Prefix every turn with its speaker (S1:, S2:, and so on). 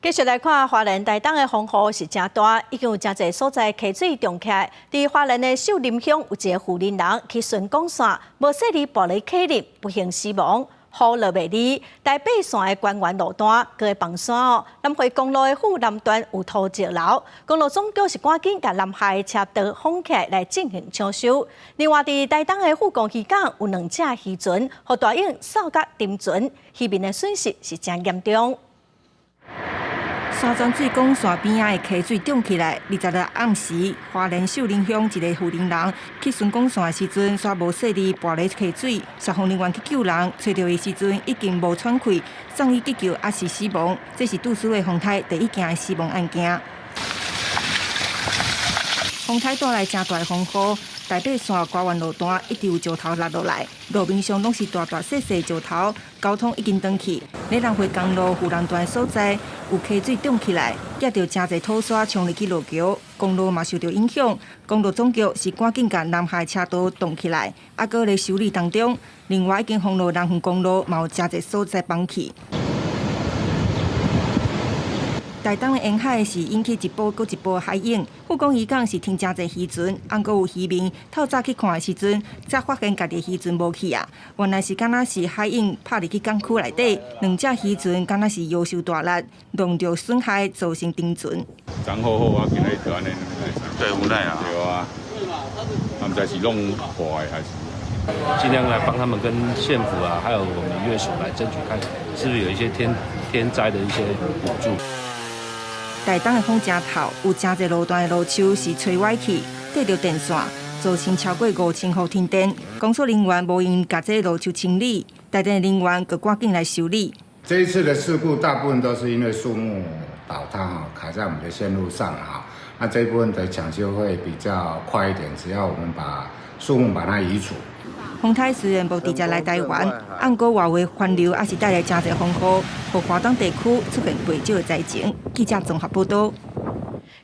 S1: 繼續來看花蓮台東的風雨是誠大，已經有誠濟所在溪水漲起來。佇花蓮的秀林鄉有一個婦人人去巡港線，無細膩跋咧溪裡，不幸死亡。雨落袂離，台八線的關員路段閣會崩山哦。南迴公路的富南段有土石流，公路總局是趕緊共南下的車道封起來來進行搶修。另外，佇台東的富岡漁港有兩隻漁船，予大湧掃甲沉船，漁民的損失是誠嚴重。
S2: 山莊水管線邊仔的溪水漲起來。26暗時，花蓮秀林鄉一个婦人人去巡港線的時陣，煞無細膩跋咧溪水，消防人員去救人，揣著伊時陣已經無喘氣，送醫急救猶是死亡。這是拄事的風颱第一件的死亡案件。風颱帶來誠大的風雨，台八線瓜灣路段一直有石頭落落來，路面上攏是大大細細石頭，交通已經斷去。咧南迴公路富南段所在有溪水漲起來，夾著誠濟土沙沖入去路橋，公路嘛受著影響。公路總局是趕緊共南下車道擋起來，猶閣咧修理當中。另外已經封路南橫公路嘛有誠濟所在崩去。台東的沿海是引起一波閣一波海湧，富岡漁港是停誠濟漁船，毋過有漁民透早去看的時陣，才發現家己漁船無去啊！原來是敢若是海湧拍入去港區內底，兩隻漁船敢若是腰受大力，弄著損害，造成沉船。
S3: 長好好啊，今日就按呢。
S4: 對，無奈啊。
S3: 對啊，毋知是弄壞還是。
S5: 盡量來幫他們跟縣府啊，還有我們漁業署來爭取，看是不是有一些天災的一些補助。
S2: 台東的風誠透，有誠濟路段的路樹是吹歪去，硩著電線，造成超過5000戶停電。工作人員無閒共這路樹清理，台電人員閣趕緊來修理。
S6: 這一次的事故大部分都是因為樹木倒塌哈，卡在我們的線路上哈。那這一部分的搶修會比較快一點，只要我們把樹木把它移除。
S2: 風颱雖然無直接來台灣，毋過外圍環流猶是帶來誠濟風雨，予華東地區出現袂少的災情。記者綜合報導。